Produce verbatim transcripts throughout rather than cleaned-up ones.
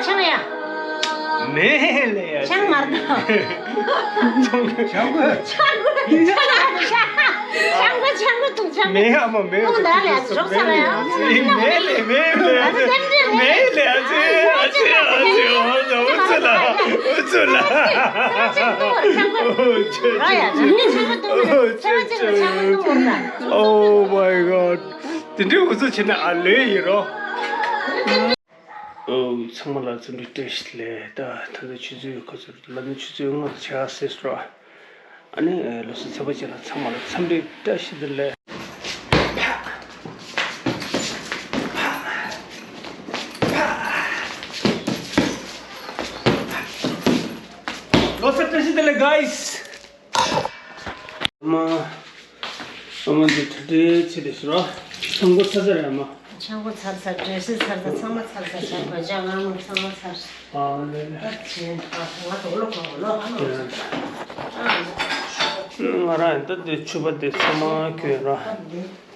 ཆང་ཡ། མེད་ལེ་ཡ། ཆང་མར་དང་། ཆང་གོས། ཆང་གོས། ཆང་གོས། ཆང་གོས། ཆང་གོས་འཐུང་། ཆང་གོས། མེད་ཨ་མ་མེད། འཐུང་ད་ལེ་ཡ། རོགས་ས་ལ་ཡ། མེད་ལེ་མེད་ལེ་ཨ་ཙི། མེད་ལེ་ཨ་ཙི། ཨ་ཙི་ཨ་ཙི། ཨ་ཙི་ལ། ཨ་ཙི་ལ། ཆང་གོས། ཆང་གོས་འཐུང་། ར་ཡ། ཆང་གོས་འཐུང་། ཆང་གོས་འཐུང་། Oh my god. དེ་འདྲའི་འུ་ཚོ་བྱེད་ན་ཨ་ལོས་ཡིན་རོ། ཨོ་ཚང་མ་ལ་འཚམས་འདྲི་བཀྲ་ཤིས་བདེ་ལེགས། ད་ད་ལྟ་ཆུ་ཚོད་ཁ་ཚོད་ལ་ནི་ཆུ་ཚོད་ལྔ་ཆགས་ཟེར་སོ། ཨ་ནི་ལོ་གསར་ཚེས་པ་ཅན་ལ་ཚང་མ་ལ་འཚམས་འདྲི་བཀྲ་ཤིས་བདེ་ལེགས། ལོ་གསར་བཀྲ་ཤིས་བདེ་ལེགས་guys། ཨ་མ། ཨ་མ་འདི་གྲ་སྒྲིག་བྱེད་དེ་ཤི་རོ། ཆང་གོས་ཚར་ཚར་རེད་ཨ་མ། ཆང་གོས་ཚར་ཚར། འབྲས་སིལ་ཚར་ཚར། ཚང་མ་ཚར་ཚར། ཆང་གོས་ཅ་ང་མོ་ཚང་མ་ཚར། ཨ་ལེ་ལེ། ད་བྱེད་ཨ་ང་དོག་ལོ་གང་གོ་ལོ་ཨ་ལོ། ང་རང་ད་འདི་ཕྱུ་པ་འདི་ཚང་མ་གྱོན་རོ།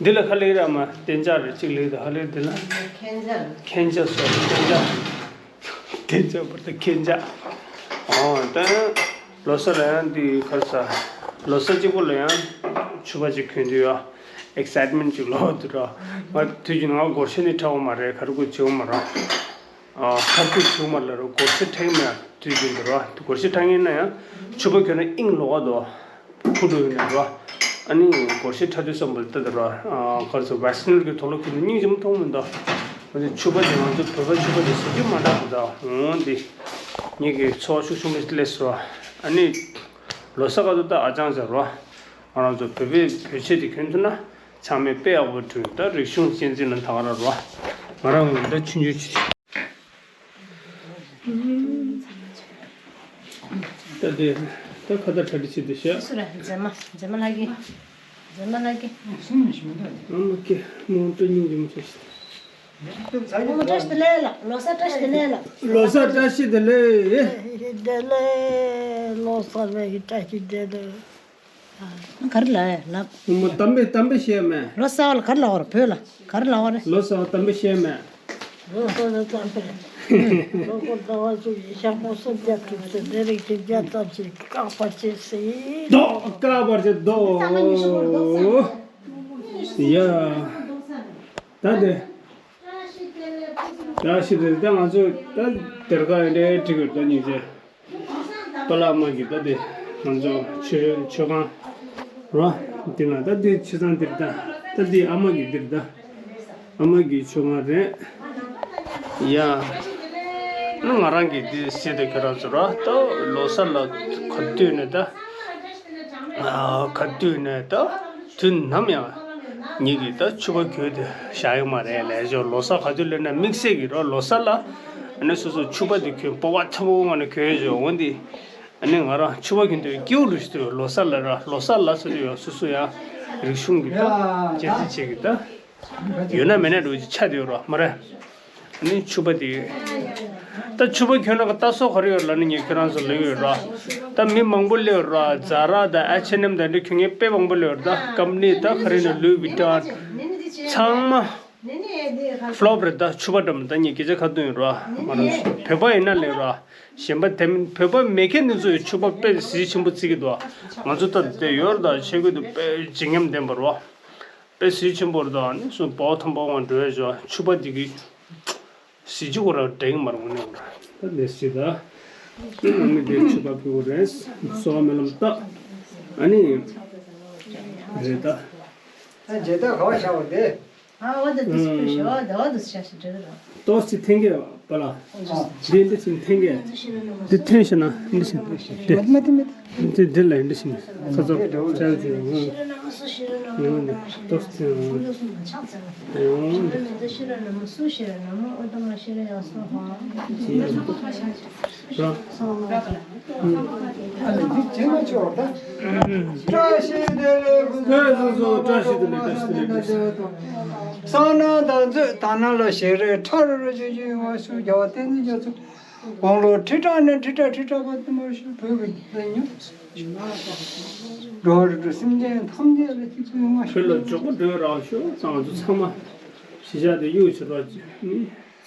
འདི་ལ་ཁ་ལེགས་རེད་ཨ་མ། གཏན་འཇགས་རེད། གཅིག་ལེགས་འདུག་ཧ་ལེ་འདི་ལ། ཁན་ཇ། ཁན་ཇ་སོ་གཏན་འཇགས། ཁེན་ཆ་བར་དུ་ཁེན་ཆ། ཨོ་ད་ལོ་གསར་ལ་ཡང་འདི་ག་རེ་ཟ། ལོ་གསར་གཅིག་པོ་ལ་ཡང་ཕྱུ་པ་ཅིག་གྱོན་དུས་ཡ་ཨེག་སའིཊ་མེན་ཊི་ཅིག་ལོག་འདུག་ར། ང་དུས་རྒྱུན་ང་སྒོར་གཞས་ནི་འཁྲབ་པ་མ་རེད། ག་རེ་དགོས་བྱེད་པ་མ་རེད། ཨ་ག་རེ་དགོས་བྱེད་པ་མ་རེད། སྒོར་གཞས་འཁྲབ་ཀྱི་མེད། དུས་རྒྱུན་དུ་ར་སྒོར་གཞས་འཁྲབ་མཁན་ན་ཡང་ཕྱུ་པ་གྱོན་ན་དབྱིངས་ལོག་ག་འདུག་ཁུ་འགྲོ་ཡོད་ནས་ར། ཨ་ནི་སྒོར་གཞས་འཁྲབ་དུས་བསམ་པ་ལྟ་དུ་ར། ག་རེ་ཟེར་ཝེ་སི་ཊན་གྱི་དུག་ལོག་གྱོན་དུས་སྙིང་རྗེ་མོ་མཐོང་མི་འདུག་འོན་ཏེ་ཕྱུ་པ་དེ་ང་ཚོ་བོད་པ་ཕྱུ་པ་དེ་ཟེར་རྒྱུ་མ་འདྲ་བ་འདུག་འོན་ཏེ་ངེད་ཀྱི་འཚོ་བ་ཤུགས་ཆུང་མི་སླེབས་སོ། ཨ་ནི་ལོ་གསར་ག་དུས་ད་ཨ་ཅང་ཟེར་རོ། ང་རང་ཚོ་བོད་པའི་བོད་ཆས་དེ་གྱོན་ཐུབ་ན་ཚང་མས་དཔེ་ཡག་པོ་བསྒྲུན། ད་རིག་གཞུང་གཅེས་འཛིན་ལ་ད་ག་ར་རོ། ང་རང་ངོ་ད་ཆུང་ཆུང་ཆུང་ཆུང་། ད་དེ་ད་ཁ་བརྡ་གྲ་སྒྲིག་བྱེད་དུ་ཤག་སུ་ར་མཛེས་མ་མཛེས་མ་ལྷ་གི་མཛེས་མ་ལྷ་གི་སུ་མི་ཤེས་མི་འདུག་ཨ་མ་ཀེ་མོ་སྤྲོ་སྙིང་རྗེ་མོ་བྱས་ཤག་ཨ་མ་བཀྲ་ཤིས་བདེ་ལེགས་ལགས། ལོ་གསར་བཀྲ་ཤིས་བདེ་ལེགས་ལགས། ལོ་གསར་བཀྲ་ཤིས་བདེ་ལེགས། བདེ་ལེགས། ལོ་གསར་བའི་བཀྲ་ཤིས་བདེ་ལེགས། ག་རེ་ལབ་ཡ་ལབ། ཨ་མ་གཏམ་དཔེ་གཏམ་དཔེ་བཤད་མེད། ལོ་གསར་བ་ལ་ག་རེ་ལབ་དགོས་རེད་བོད་ལ། ག་རེ་ལབ་དགོས་རེད། ལོ་གསར་བ་གཏམ་དཔེ་བཤད་མེད། ལོ་གསར་བའི་གཏམ་དཔེ། ལོ་འཁོར་ཟླ་བ་བཅུ་ཡི་ཞག་མོ་སུམ་བརྒྱ་དྲུག་ཅུ་ལས་རིགས་བདུན་བརྒྱ་ཙམ་ཞིག་བཀག་པར་བྱེད་སྲིད། ལྡོག་བཀག་པར་བྱེད་ལྡོག་ཡ། ད་དེ། བཀྲ་ཤིས་བདེ་ལེགས། ད་ང་ཚོ་ད་སྡེར་ཁ་འདྲ་བྲིས་དགོས་ད་སྙིང་རྗེ། པཱ་ལགས་མ་གི་ད་དེ་ང་ཚོ་ཆོས་ཆོས་ཁང་རོ། འདི་ན་ད་དེ་ཆུ་ཚང་འདིར་ད་ད་དེ་ཨ་མ་གི་འདིར་ད་ཨ་མ་གི་ཆོས་ཁང་རེད། ཡ། ང་རང་གི་འདི་བཤད་དེ་ཁྱོད་རང་ཚོ་རོ། ད་ལོ་གསར་ལ་ག་དུས་ནས་ད་ག་དུས་ནས་ད། དུས་ནམ་ཡང་ངེད་ཀྱིས་ད་ཕྱུ་པ་གྱོན་ཏེ་བཞག་ཡོད་མ་རེད་ལས་ཞོ། ལོ་གསར་ག་དུས་སླེབས་ན་དམིགས་བསལ་གྱི་རོ་ལོ་གསར་ལ་ཨ་ནི་སོ་སོ་ཕྱུ་པ་དེ་གྱོན་སྤོབས་པ་ཚ་པོ་ངང་ནས་གྱོན་ཞོ། འོན་ཏེ་ཨ་ནི་ང་རང་ཕྱུ་པ་གྱོན་དུས་སྐྱིད་པོ་རུ་ཞིག་འདུག་ལོ་གསར་ལ་ར་ལོ་གསར་ལ་ཟེར་དུས་ཡོད་སོ་སོ་ཡང་རིག་གཞུང་གི་ད་གཅེས་འཛིན་བྱེད་ཀྱི་ད། ཡོད་ན་མེད་ན་འགྲོ་གི་ཆ་དེ་ཡོད་རོ་མ་རེད། ཨ་ནི་ཕྱུ་པ་དེ། ད་ཕྱུ་པ་གྱོན་ན་ག་ལྟ་སོགས་ག་རེ་ཡོད་ལབ་ན་ངས་ཁྱོད་རང་ཚོ་ལབ་ཡོད་ར། ད་མི་མང་པོ་སླེབས་ར་ཛ་ར་དང་ཨེཆ་ཨེན་ཨེམ་དང་འདྲ་གྱོན་མཁན་དཔེ་མང་པོ་སླེབས་ར། ད་ཀམ་པ་ནི་ད་ག་རེ་ན་ལུའི་ཝི་ཊོན་ཚང་མ་ཕློབ་རེད། ད་ཕྱུ་པ་འདྲ་མ་ད་ངས་སྐད་ཆ་ཁ་བཏོན་ཡོད་ར། མ་རེད་བོད་པ་ཡིན་ན་སླེབས་ར། གཞན་པ་དེ་མིན་བོད་པ་མེད་མཁན་དེ་ཚོ་ཡི་ཕྱུ་པ་དཔེ་གཟི་ཆེན་པོ་བརྩི་གི་འདུག་ང་ཚོ་ད་དེ་ཡོད་ར། ད་ཆས་གོས་དེ་དཔེ་བརྗིད་ཉམས་ལྡན་པ་ར། དཔེ་གཟི་ཆེན་པོ་རེད། ད་ནི་སུ་པའོ་ཐམ་པའོ་ཝང་འགྲོ་ཡ་ཞོ་ཕྱུ་པ་འདི་གི་གཟི་བརྗིད་ཁོ་རང་འགྲིག་མ་རུང་ནི་ར། ད་ནི་སི་ད་ཨ་མི་དེ་ཕྱུ་པ་ཕུལ་བ་རེད། སོ་མེ་ལམ་ད་ཨ་ནི་རེད་ད། ད་རྗེས་ད་ག་བ་བཞག་པ་དེ། ཨ་འོ་དེ་དུས་སུ་ཕུལ་ཞོ་དེ་འོ་དུས་སུ་བཞག་ཞིག་འགྲིག་ར། ཏོག་ཙི་འཐེན་གྱི་པ་ལ། འདི་འདི་ཕྱིན་འཐེན་གྱི། འདི་འཐེན་ཞིག་ན་འདི་ཕྱིན་འདི། མ་དེ་མ་དེ། འདི་འདི་ལ་འདི་ཕྱིན་ཁ་ཚོ་ཅལ་ཅི། ཏོག་ཙི། ཨ་ལས་འདི་བྱེད་མ་ཆོག་ད། བཀྲ་ཤིས་བདེ་ལེགས། ཕུན་སུམ་ཚོགས་པ། བཀྲ་ཤིས་བདེ་ལེགས། བཀྲ་ཤིས་བདེ་ལེགས། བཀྲ་ཤིས་བདེ་ལེགས། བསོད་ནམས་དང་མཛོད་དང་ན་ལ་ཞིག་རེ་ཁྲ་རུ་རུ་ཞིག་ཞིག་ཡོང་བ་སུ་རྒྱལ་བ་བསྟན་འཛིན་རྒྱ་མཚོ། དགུང་ལོ་ཁྲི་ཕྲག་ནས་ཁྲི་ཕྲག་ཁྲི་ཕྲག་བར་དུ་མར་ཞུ་བོད་ཀྱི་ལས་ཉོན། འགྲོ་བ་རིགས་དྲུག་སེམས་ཅན་ཐམས་ཅད་ལ་སྐྱིད་པའི་ངང་བོད་ལ་འཇུག་པ་འགྲོ་རག་ཤོག་ཚང་མ་ཚང་མ་གཞིས་ཆགས་དེ་གཡུག་བྱེད་རོགས་ནི།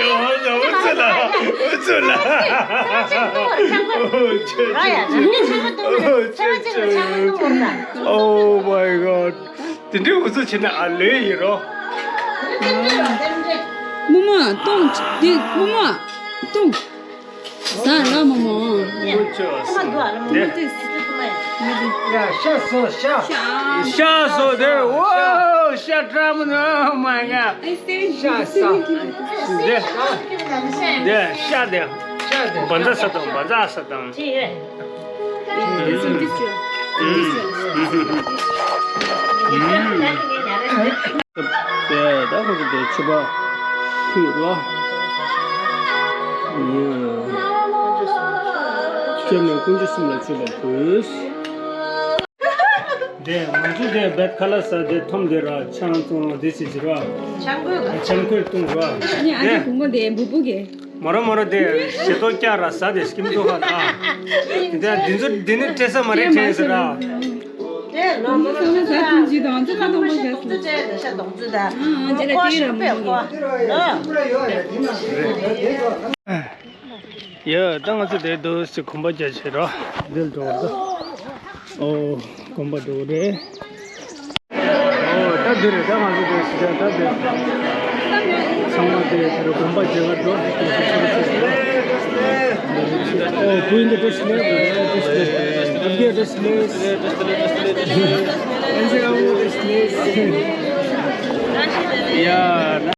ཡོད། འུ་ཚོ་ལ། འུ་ཚོ་ལ། Oh my god. དེ་འདྲའི་འུ་ཚོ་བྱེད་ན་ཨ་ལོས་ཡིན་རོ། རྨོ་མོ་གཏོང་། འདི་རྨོ་མོ་གཏོང་། ཟ་ལ་རྨོ་མོ། འུ་ཚོ་ཟ། འདི། ཤ་ཟོ་ཤ། ཤ་ཟོ་དེ། འོ་ཤ་ཀྲམ་ནོ་མ་ཡ། ཤ་ཟ། འདི། འདི་ཤ་དེ། ཤ་དེ། བ་ཛ་ས་དང་བ་ཛ་ས་དང་། ད་ཁོ་ཚོ་དེ་མཆོད་པ་ཕུལ་རོ། ཡ། ཁྱེད་ནས་དཀོན་མཆོག་གསུམ་ལ་མཆོད་པ་ཕུལ། དེ་ང་ཚོ་དེ་བེད་ཁ་ལག་ཟ་དེ་ཐོམ་དེ་ར་ཆང་བཙོང་དེ་ཚེ་ཟེར་བ། ཆང་ཁོལ་བཏུང་ར། ནི་ཨ་ཅེ་དེ་གོང་མ་དེ་འབུ་བུ་གེ། མོ་ར་མོ་ར་དེ་ཞེ་ཏོག་སྐྱ་ར་ཟ་དེ་སྐྱིད་མདོག་ཁ་ལ། དེ་འདི་ཚོ་འདི་ནི་སྤྲད་ས་མ་རེད་དྲན་ཟེར་ར། དེ་ལོ་མོ་ཚང་མ་ཟ་ཐུབ་ཀྱི་དང་ཚོ་ཁ་ཐོག་མ་ཤ་སྟོང་ཚོ་བྱས་ད་ཤ་སྟོང་ཚོ་ད། ཨ་ཨ་ཅེ་ལ་དེ་ར་མོ་གེ། ཡ་ད་ང་ཚོ་དེ་འདུག་སེ་གོམ་པ་རྒྱག་བྱེད་རོགས། འདིར་འགྲོ་བར། ཨོ། གོམ་པ་འགྲོ་རེད། ཨོ་ད་འདི་རེད། ད་ང་ཚོ་དེ་ཞིག་ད་དེ་ཚང་མ་དེ་དེ་རུ་གོམ་པ་རྒྱག་གར་འགྲོ། ཨོ་བུ་ཡིན་འདི་བཀྲ་ཤིས་བདེ་ལེགས། བཀྲ་ཤིས་བདེ་ལེགས། བཀྲ་ཤིས་བདེ་ལེགས། ཨེ་ཟེར་ཨ་མོ་བཀྲ་ཤིས་བདེ་ལེགས། ཡ།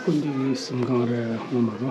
ཀུན་འདི་ཡིན་གསུམ་གང་རེད་ངོ་མ་རོ།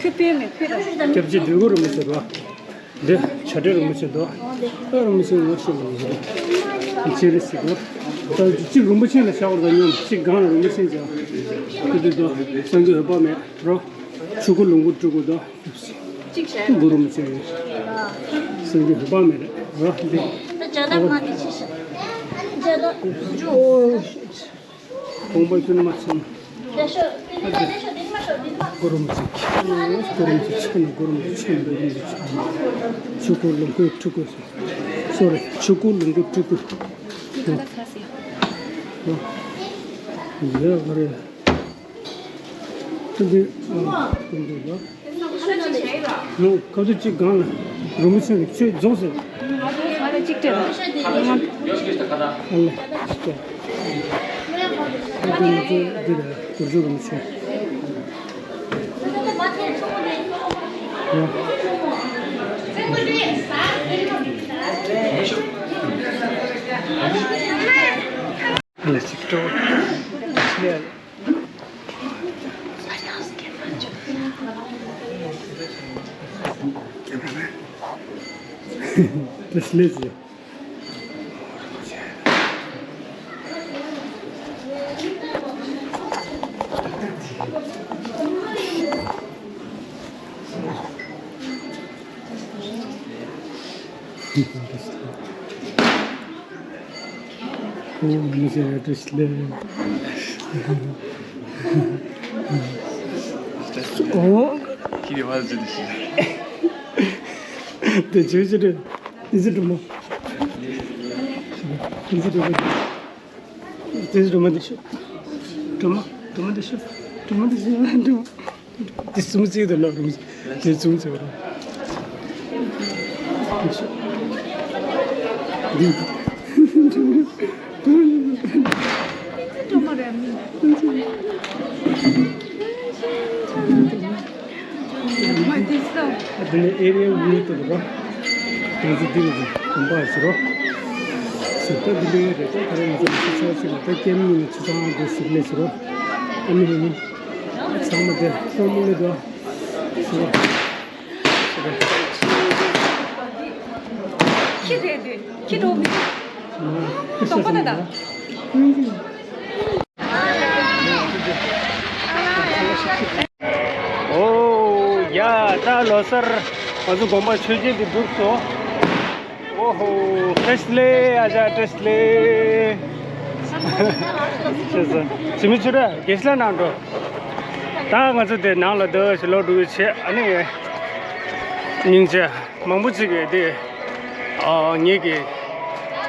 ཕུད་ཕུད་མི་ཕུད་ར། སྐྱབས་རྗེ་འདོད་དགུ་རིན་པོ་ཆེ་རེད་བ། འདི་བྱ་བྲལ་རིན་པོ་ཆེ་འདུག་ཨ་རིན་པོ་ཆེ་ངོ་ཤེས་མི་ཡོད་རེད། ཅི་རེད་ཟེར་གོ། ད་གཅིག་རིན་པོ་ཆེ་ལ་བཞག་པ་དང་མཉམ་གཅིག་སྒང་ལ་རིན་པོ་ཆེ་བཞག་དེ་དུས་དུ་སངས་རྒྱས་འོད་དཔག་མེད་རོ། ཆོས་སྐུ་ལོངས་སྐུ་སྤྲུལ་སྐུ་དང་། གཅིག་བྱས། གུ་རུ་མི་ཆེན་ཡོད། སངས་རྒྱས་འོད་དཔག་མེད་རེད་རོ་འདི། ད་བྱ་དག་མ་དེ་ཆེ་ཤ། བྱ་དག་འཇུ། དགོངས་པ་ཁྱོད་མ་ཚིམ། ལེ་ཤོ་དེ་ནི་མ་ལེ་ཤོ་དེ་ནི་མ་ཤོ་དེ་ནི་མ། གུ་རུ་མི་ཆེན། གུ་རུ་མི་ཆེན་ཆེན་གུ་རུ་མི་ཆེན་གུ་རུ་མི་ཆེན། ཆོས་སྐུ་ལོངས་སྐུ་སྤྲུལ་སྐུ། སོ་རེ། ཆོས་སྐུ་ལོངས་སྐུ་སྤྲུལ་སྐུ། ཡ་ག་རེ། ཁོ་ཚོས་ཨ་ཁོ་ཚོས་ལ། ནོ་ཁོ་ཚོས་གཅིག་སྒང་ལ་རིན་པོ་ཆེ་ནི་ཆོས་རྫོགས་ཟེར། ང་ལ་གཅིག་སྤྲད་ར། ཨ་ལེ་གཅིག་སྤྲད། ཁོ་ཚོས་ང་ཚོ་འདི་ལ་གུ་རུ་རིན་པོ་ཆེ། ཡ། ཨ་ལེ་གཅིག་སྤྲད། ཨ་ལེ། Cameraman. Translate. ཨོ། ཁྱེད་ཀྱི་བ་ཟི་དུ་ཤི། དེ་ཆོས་ཅི་རེད། ཨི་ཟི་སྒྲོལ་མ། ཨི་ཟི་སྒྲོལ་མ། ཨི་ཟི་སྒྲོལ་མ་འདི་ཤོད། སྒྲོལ་མ། སྒྲོལ་མ་འདི་ཤོད། སྒྲོལ་མ་འདི་ཤོད། སྒྲོལ་མ། དེ་སུམ་བརྩེགས་དུ་ལོག་རུང་། དེ་སུམ་བརྩེགས་རུང་། དེ་ནས་ཨེ་རི་ཡ་ཡུལ་དུ་རོ། དེ་ཚོ་འདི་ནས་གོམ་པ་ཟེར་རོ། ཟེར་ད་འདི་འདྲའི་རེད། ད་ད་རེས་ང་ཚོ་ཆུ་ཚོད་ཅིག་ལ་ད་ཀེམ་གཉིས་ནས་ཆུ་ཚོད་ལྔ་དུ་ཟིག་ལས་ཟེར་རོ། ཨ་ནི་ནི། ཚང་མ་དེ་ཚང་མ་ལས་དོ། ཁྱི་རེད་དེ། ཁྱི་འགྲོ་མི། གདོང་པ་ན་ད། ཨོ་ཡ། ད་ལོ་གསར་ང་ཚོ་དགོན་པ་མཆོད་མཇལ་དེ་འགྲུབ་སོང་། ཨོ་ཧོ། བཀྲ་ཤིས་བདེ་ལེགས། ཨ་ཅག་བཀྲ་ཤིས་བདེ་ལེགས། ཞེས་སོ། ཞི་མི་ཆུ་ར་དགེ་བཤེས་ལགས་ནང་འགྲོ། ད་ང་ཚོ་དེ་ནང་ལ་སྡོད་ཞིག་ལོག་འགྲོ་གི་བྱས། ཨ་ནི་སྙིང་རྗེ་མང་པོ་ཅིག་གིས་དེ་ཨ་ངེད་ཀྱི་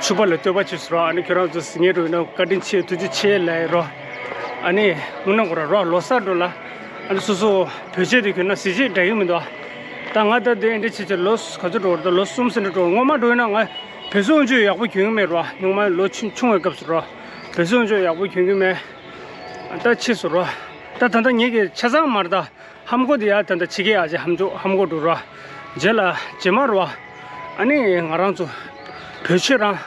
ཕྱུ་པ་ལ་བསྟོད་པ་བྱས་སོང་ར། ཨ་ནི་ཁྱོད་རང་ཚོ་གཟིགས་ངེས་འགྲོ་ཡིན་ན་བཀའ་དྲིན་ཆེ། ཐུགས་རྗེ་ཆེ་ལབ་རོ། ཨ་ནི་དངོས་གནས་ཁོ་ར་རོ་ལོ་གསར་འགྲོ་ལ། ཨ་ནི་སོ་སོ་བོད་ཆས་དེ་གྱོན་ན་གཟི་བརྗིད་འདྲ་གི་མི་འདུག་ད་ང་ད་དེ་འདྲ་བྱས་བྱས་ལོ་ག་ཚོད་འགྲོ་བ་རེད། ད་ལོ་གསུམ་ཟིན་འགྲོ། སྔོན་མ་འགྲོ་ཡིན་ན་ང་བོད་ཟས་དབང་ཕྱུག་ཡག་པོ་གྱོན་གི་མེད་རོ། སྔོན་མ་ལོ་ཆུང་ཆུང་བའི་སྐབས་སུ་རོ། བོད་ཟས་དབང་ཕྱུག་ཡག་པོ་གྱོན་གི་མེད། ད་ཕྱིས་སོང་རོ། ད་ད་ལྟ་ངེད་ཀྱི་ཆ་ཚང་མར་ད་ཧམ་གོ་དེ་ཡ། ད་ལྟ་ཕྱི་རྒྱལ་ཡ་ཅེ་ཧམ་ཅོ་ཧམ་གོ་འགྲོ་རོ། རྗེས་ལ་རྗེས་མ་རོ། ཨ་ནི་ང་རང་ཚོ་བོད་ཆས་རང་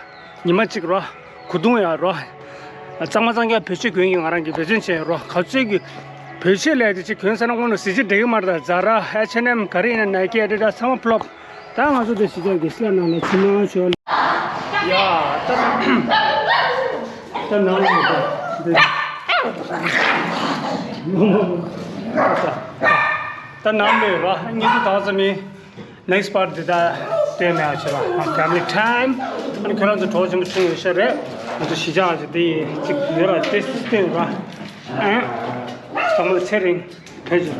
ཉི་མ་གཅིག་རོ། གོས་ཐུང་ཡ་རོ། གཙང་མ་གཙང་རྐྱང་བོད་ཆས་གྱོན་གྱི་ང་རང་གི་འབད་བརྩོན་བྱས་རོ། ག་ཚོད་ཀྱི་བོད་ཆས་ལས་དེ་ཅིག་གྱོན་ས་ན་དངོས་གནས་གཟི་བརྗིད་འགྲིག་གི་མ་རེད། ད་ཛ་ར། ཨེཆ་ཨེན་ཨེམ། ག་རེ་ཡིན་ན། ནའི་ཀི། ཨེ་ཌི་ཌ་སི། ཚང་མ་ཕློབ། ད་ང་ཚོ་དེ་གཞིས་ཆགས་དགེ་བཤེས་ལགས་ནང་ལ་ཕྱི་ནང་ཞོར་ལ། ཡ། ད་ད་ནང་ལ་འདི། ད་ནང་ལ་ར་གཉིས་སུ་དག་ཙམ་ཡིན། Next part འདི་ད་ལྟད་མོ་ཡག་ཆེ་བ། Family time. ཨ་ནི་ཁྱོད་རང་ཚོ་གྲོགས་ཆེན་པོ་ཆུང་ཡོད་ཤག་རེད། ང་ཚོ་གཞིས་ཆགས་ཀྱི་འདི་གཅིག་ཡོད་ར། དེ་སུ་སྟོན་ར། ཨ། ཚང་མ་ཚེ་རིང་། ཕེབས་ཤིག